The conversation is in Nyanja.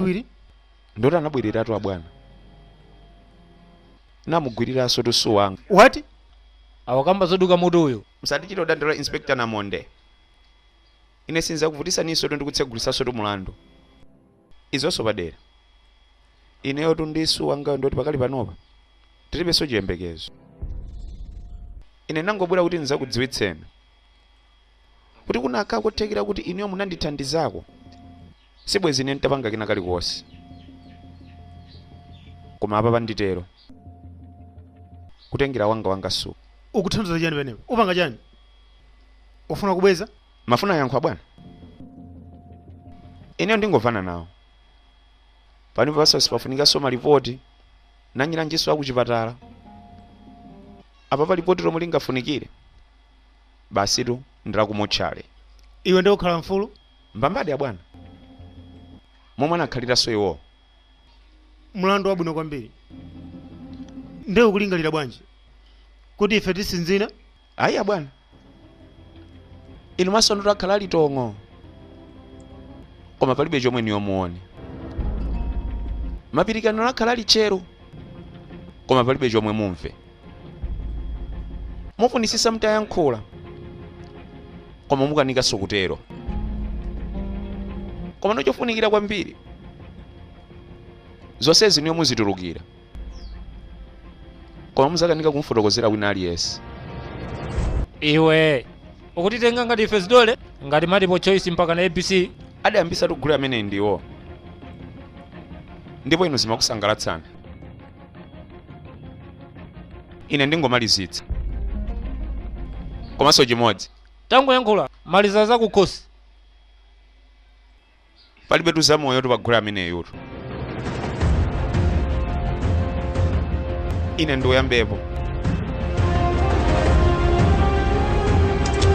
Kachiwiri ndoti anabwereratu abwana, namugwiriranso tu Sue wanga. What? Awakamba zoduka mutu uyu. Msatichite kudandaula, Inspector Namonde, ine sinzakuvutisaninso tu ndikutsegulisanso tu mulandu izonso padera. Ineyo tu ndi Sue wangayo ndoti pakali panopa tilibenso chiyembekezo. Ine nangobwera kuti nzakudziwitseni kuti kunakhala kothekera kuti inuyo munandithandizako, sibwezi ine ntapanga kena kalikonse, koma apa panditero kutengera wanga wanga Sue. Ukuthandiza chani penepo? Upanga chani? Ufuna kubweza? Mafuna yankho abwana? Ineyo ndingomvana nawo pano paso, sipafunikanso malipoti nanyiranjiso akuchipatala. Apa pa lipoti lomwe lingafunikire basitu ndilakumotchale. Iwe ndi ukhala mfulu. Mbambadi abwana, momwe anakhaliranso iwo. Mlandu wabwino kwambiri. Ndiye ukulingalira bwanji kuti ife tisinzina? Ayi abwana, inu maso anu akhala ali tong'o, koma palibe chomwe niyo muone. Mapirikano akhala ali tcheru, koma palibe chomwe mumve. Mufunisisa mutayankhula, koma mukanikanso kutero. Koma nochofunikira kwambiri, zonsezi niyo muzitulukira, koma muzakanika kumfotokozera wina aliyense. Iwe ukutitenga ngati ife zidole, ngati multiple choice mpaka na ABC? Adayambisa tugule amene ndiwo, ndipo inu zimakusangalatsani. Ine ndingomalizitsa komanso chimodzi. Tangoyankhula, maliza zakukhosi. Palibe tu zamoyo tupagule ameneyutu. Ine ndiuyambepo.